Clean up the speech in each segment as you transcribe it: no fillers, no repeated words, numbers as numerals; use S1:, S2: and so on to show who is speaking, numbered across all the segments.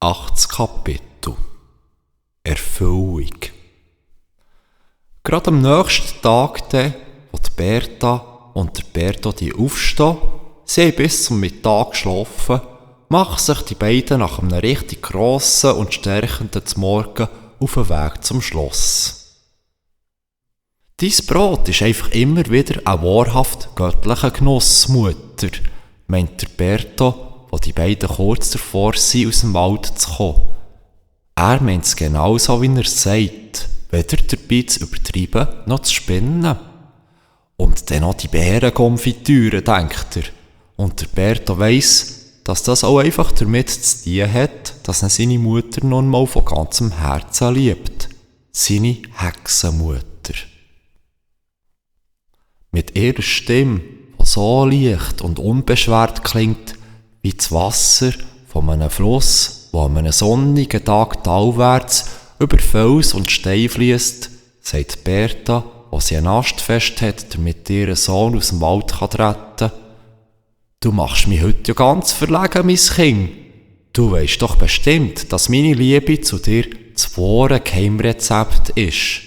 S1: 8. Kapitel Erfüllung. Gerade am nächsten Tag, wo die Berta und der Berto aufstehen, sie haben bis zum Mittag geschlafen, machen sich die beiden nach einem richtig grossen und stärkenden Morgen auf den Weg zum Schloss. Dein Brot ist einfach immer wieder ein wahrhaft göttlicher Genuss, Mutter, meint der Berto, wo die beiden kurz davor sind, aus dem Wald zu kommen. Er meint es genauso, wie er sagt, weder dabei zu übertreiben noch zu spinnen. Und dann noch die Beerenkonfitüre, denkt er. Und der Berto weiss, dass das auch einfach damit zu tun hat, dass er seine Mutter nun mal von ganzem Herzen liebt. Seine Hexenmutter. Mit ihrer Stimme, die so leicht und unbeschwert klingt, wie das Wasser von einem Fluss, wo an einem sonnigen Tag talwärts über Fels und Stein fliesst, sagt Berta, wo sie einen Ast fest hat, damit ihren Sohn aus dem Wald retten kann. Du machst mich heute ja ganz verlegen, mein Kind. Du weisst doch bestimmt, dass meine Liebe zu dir das wahre Geheimrezept ist.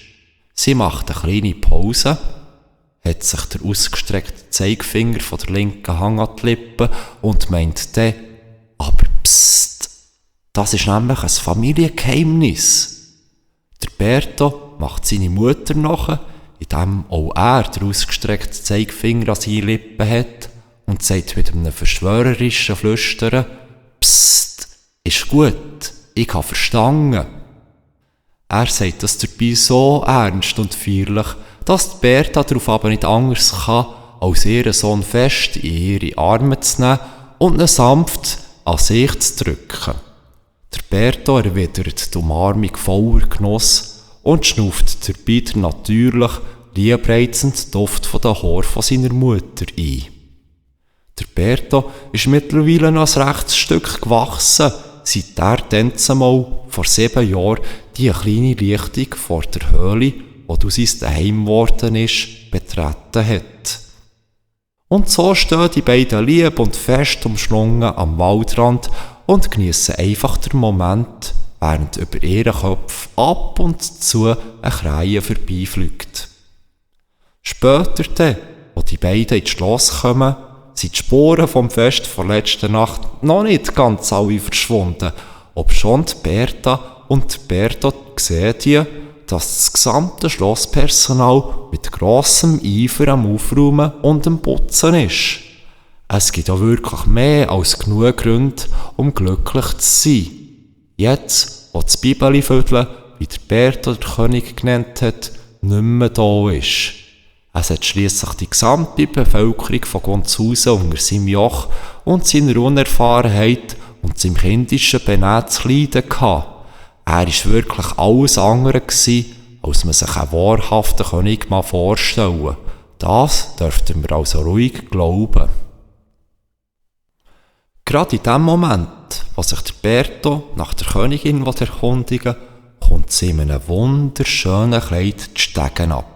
S1: Sie macht eine kleine Pause, hat sich der ausgestreckte Zeigefinger von der linken Hand an die Lippen und meint dann, aber psst, das ist nämlich ein Familiengeheimnis. Der Berto macht seine Mutter nach, indem auch er den ausgestreckten Zeigefinger an seine Lippen hat und sagt mit einem verschwörerischen Flüstern, psst, ist gut, ich habe verstanden. Er sagt das dabei so ernst und feierlich, dass die Berta darauf aber nicht anders kann, als ihren Sohn fest in ihre Arme zu nehmen und ihn sanft an sich zu drücken. Der Berto erwidert die Umarmung voller Genuss und schnauft dabei den natürlich, liebreizenden Duft von den Haaren von seiner Mutter ein. Der Berto ist mittlerweile noch ein rechtes Stück gewachsen, seit er dann zumal vor 7 Jahren die kleine Lichtung vor der Höhle, wo du sein Daheim geworden ist, betreten hat. Und so stehen die beiden lieb und fest umschlungen am Waldrand und geniessen einfach den Moment, während über ihren Kopf ab und zu eine Krähe vorbeifliegt. Später dann, wo die beiden ins Schloss kommen, sind die Spuren vom Fest von letzter Nacht noch nicht ganz alle verschwunden, obschon die Berta und der Berto sehen, dass das gesamte Schlosspersonal mit grossem Eifer am Aufräumen und am Putzen ist. Es gibt auch wirklich mehr als genug Gründe, um glücklich zu sein. Jetzt, wo das Bibeliviertel, wie der Berto der König genannt hat, nicht mehr da ist. Es hat schliesslich die gesamte Bevölkerung von Gonzhausen unter seinem Joch und seiner Unerfahrenheit und seinem kindischen Benehmen zu leiden gehabt. Er war wirklich alles andere, als man sich einen wahrhaften König mal vorstellen. Das dürften wir also ruhig glauben. Gerade in dem Moment, wo sich der Berto nach der Königin erkundigen will, kommt sie in einem wunderschönen Kleid die Stegen ab.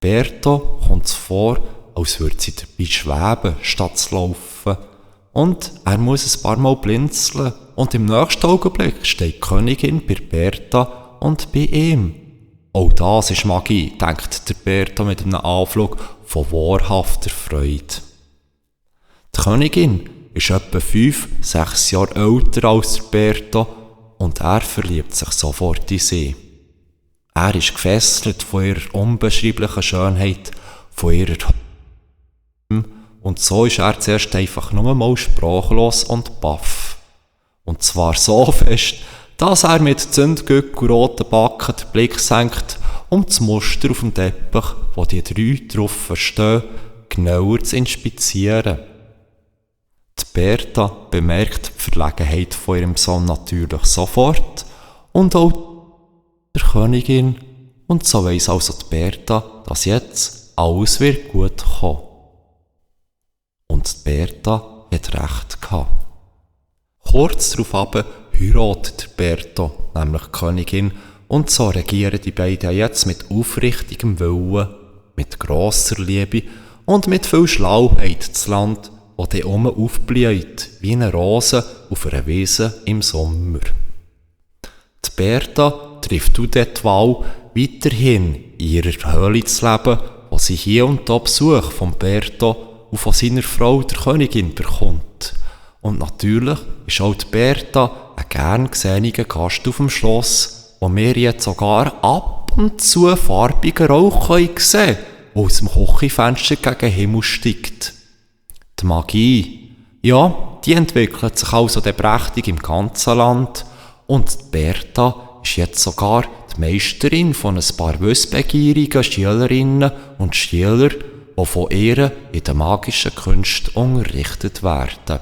S1: Berto kommt es vor, als würde sie dabei schweben, statt zu laufen. Und er muss ein paar Mal blinzeln. Und im nächsten Augenblick steht die Königin bei Berta und bei ihm. Auch das ist Magie, denkt der Berta mit einem Anflug von wahrhafter Freude. Die Königin ist etwa 5-6 Jahre älter als der Berta und er verliebt sich sofort in sie. Er ist gefesselt von ihrer unbeschreiblichen Schönheit, von ihrer und so ist er zuerst einfach nur mal sprachlos und baff. Und zwar so fest, dass er mit Zündgück und roten Backen den Blick senkt, um das Muster auf dem Teppich, wo die 3 drauf stehen, genauer zu inspizieren. Die Berta bemerkt die Verlegenheit von ihrem Sohn natürlich sofort und auch der Königin, und so weiss also die Berta, dass jetzt alles wird gut kommen. Und die Berta hat recht gehabt. Kurz darauf heiratet der Berto, nämlich die Königin, und so regieren die beiden jetzt mit aufrichtigem Willen, mit grosser Liebe und mit viel Schlauheit das Land, das dann aufblüht wie eine Rose auf einer Wiese im Sommer. Die Berta trifft auch dort die Wahl, weiterhin in ihrer Höhle zu leben, wo sie hier und da Besuch von Berta und von seiner Frau, der Königin, bekommt. Und natürlich ist auch die Berta ein gern gesehener Gast auf dem Schloss, wo wir jetzt sogar ab und zu farbigen Rauch sehen können, der aus dem Küchenfenster gegen den Himmel steigt. Die Magie, ja, die entwickelt sich also dann prächtig im ganzen Land und die Berta ist jetzt sogar die Meisterin von ein paar wissbegierigen Schülerinnen und Schüler, die von ihr in den magischen Künsten unterrichtet werden.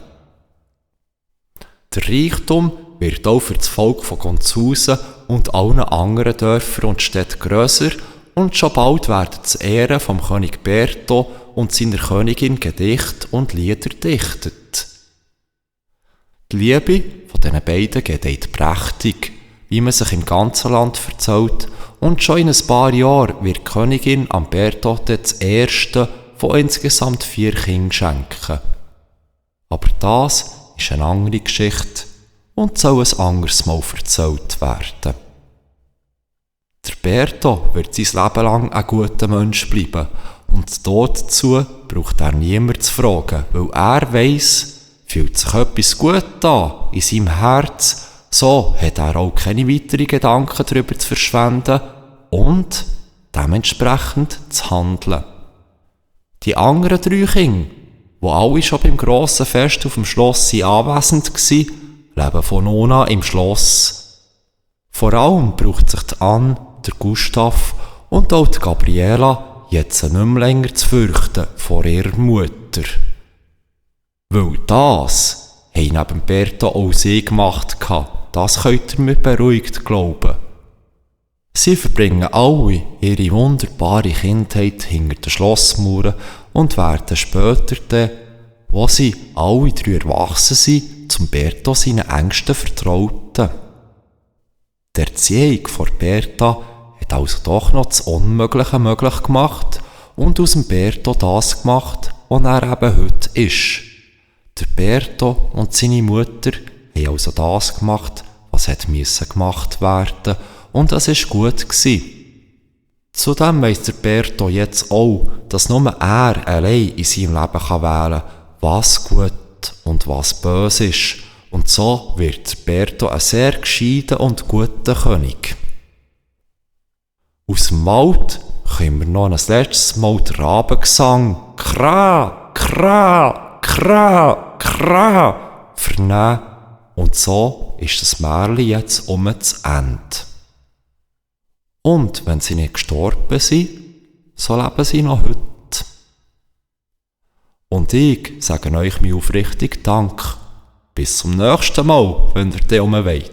S1: Der Reichtum wird auch für das Volk von Gonzhausen und allen anderen Dörfern und Städten grösser und schon bald werden zu Ehren vom König Berto und seiner Königin Gedichte und Lieder dichtet. Die Liebe von diesen beiden geht prächtig, wie man sich im ganzen Land erzählt, und schon in ein paar Jahren wird die Königin am Berto das erste von insgesamt 4 Kindern schenken. Aber das ist eine andere Geschichte und soll ein anderes Mal erzählt werden. Der Berto wird sein Leben lang ein guter Mensch bleiben und dazu braucht er niemand zu fragen, weil er weiss, fühlt sich etwas gut an in seinem Herz, so hat er auch keine weiteren Gedanken darüber zu verschwenden und dementsprechend zu handeln. Die anderen 3 Kinder, die alle schon beim grossen Fest auf dem Schloss anwesend waren, leben von nun an im Schloss. Vor allem braucht sich die Anne, der Gustav und auch die Gabriela jetzt nicht mehr länger zu fürchten vor ihrer Mutter. Weil das haben neben Berta auch sie gemacht, das könnt ihr mir beruhigt glauben. Sie verbringen alle ihre wunderbare Kindheit hinter den Schlossmauern und werden später dann, wo sie alle 3 erwachsen sind, zum Berta seinen engsten Vertrauten. Die Erziehung von Berta hat also doch noch das Unmögliche möglich gemacht und aus dem Berta das gemacht, was er eben heute ist. Der Berta und seine Mutter haben also das gemacht, was musste gemacht werden, und das war gut gewesen. Zudem weiss der Berta jetzt auch, dass nur er allein in seinem Leben wählen kann, was gut und was böse ist. Und so wird der Berta ein sehr gescheiter und guter König. Aus dem Wald können wir noch ein letztes Mal den Rabengesang «Kra, kra, kra, kra» vernehmen. Und so ist das Märchen jetzt zu Ende. Und wenn sie nicht gestorben sind, so leben sie noch heute. Und ich sage euch mir aufrichtig Dank. Bis zum nächsten Mal, wenn ihr dann wollt.